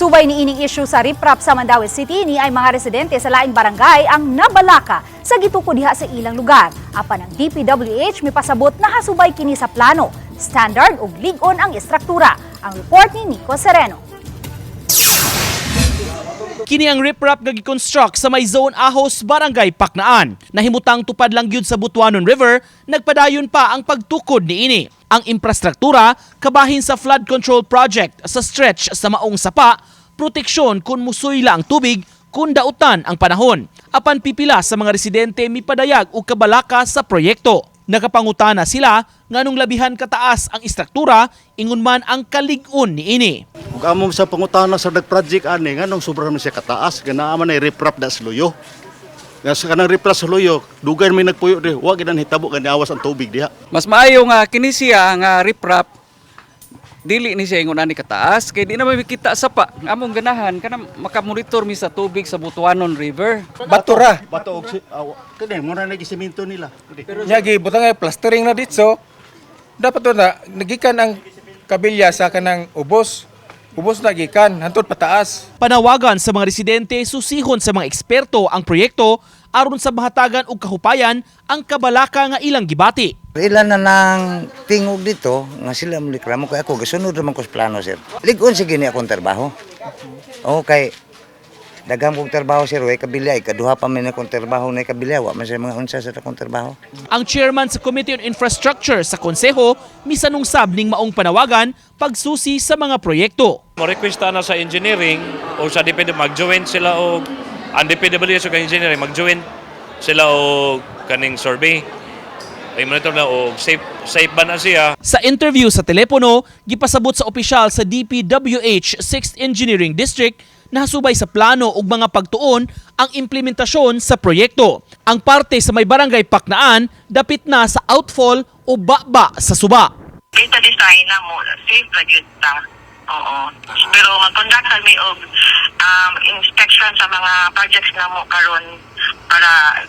Subay niining issue sa riprap sa Mandaue City, niay mga residente sa laing barangay ang nabalaka sa gitukod diha sa ilang lugar. Apan ang DPWH mipasabot na hasubay kini sa plano, standard ug lig-on ang istruktura. Ang report ni Nico Sereno. Kini ang riprap nga giconstruct sa may Zone Ahos, Barangay Paknaan. Nahimutang tupad lang gyud sa Butuanon River, nagpadayon pa ang pagtukod niini. Ang infrastruktura kabahin sa flood control project sa stretch sa Maong Sapa, proteksyon kung musuyla ang tubig kung dautan ang panahon. Apan pipila sa mga residente mipadayag og kabalaka sa proyekto. Nakapangutana sila nganong labihan kataas ang istruktura, ingon man ang kalig-on niini. Ug amo sa pangutana sa nag-project ani, nganong sobra man siya kataas, ganaa man ay riprap da sa luyo. Nga sa kanang riprap sa luyo, dugay may nagpuyo di, wa gid hitabo kay niawas ang tubig diha. Mas maayo nga kini siya nga riprap, dili ni siya ingon ani kataas kay di na may kita sapa. Ang among ganahan kana makamonitor mi sa tubig sa Butuanon River. Bato ra. Bato og si aw, kani mo na nagsiminto nila. Kani. Nya gibutang ay plastering na dito. Dapat to na nagikan ang kabilya sa kanang ubos. Ubos na gikan hantod pataas. Panawagan sa mga residente, susihon sa mga eksperto ang proyekto aron sa mahatagan og kahupayan ang kabalaka nga ilang gibati. Ilan na nang tingog dito nga sila mo reklamo kay ako gasunod raman ko sa plano, sir. Lig-on sige ni akong trabaho. Okay. Daghang kong trabaho, sir, way kabilya ikaduha pa man akong trabaho na kabilya, wa man sa mga unsa sa akong trabaho. Ang chairman sa Committee on Infrastructure sa Konseho misanong sab ning maong panawagan pagsusi sa mga proyekto. Mo request na sa engineering o sa DPW mag-join sila og ang DPW sa engineering, mag-join sila og kaning survey. Ay monitor na og safe safe ba na siya. Sa interview sa telepono, gipasabot sa opisyal sa DPWH 6th Engineering District na hasubay sa plano ug mga pagtuon ang implementasyon sa proyekto. Ang parte sa may barangay Paknaan dapit na sa outfall o baba sa suba. Based sa design na mo, safe ra gyud ta. Oo. Pero mag-conduct kami og inspection sa mga projects na mo karon para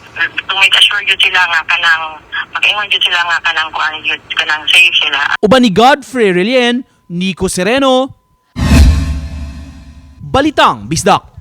to make assure gyud sila nga kanang makaingon gyud sila nga kanang kuan gyud, kanang safe sila. Uban ni Godfrey Relien, Nico Sereno, Balitang Bisdak.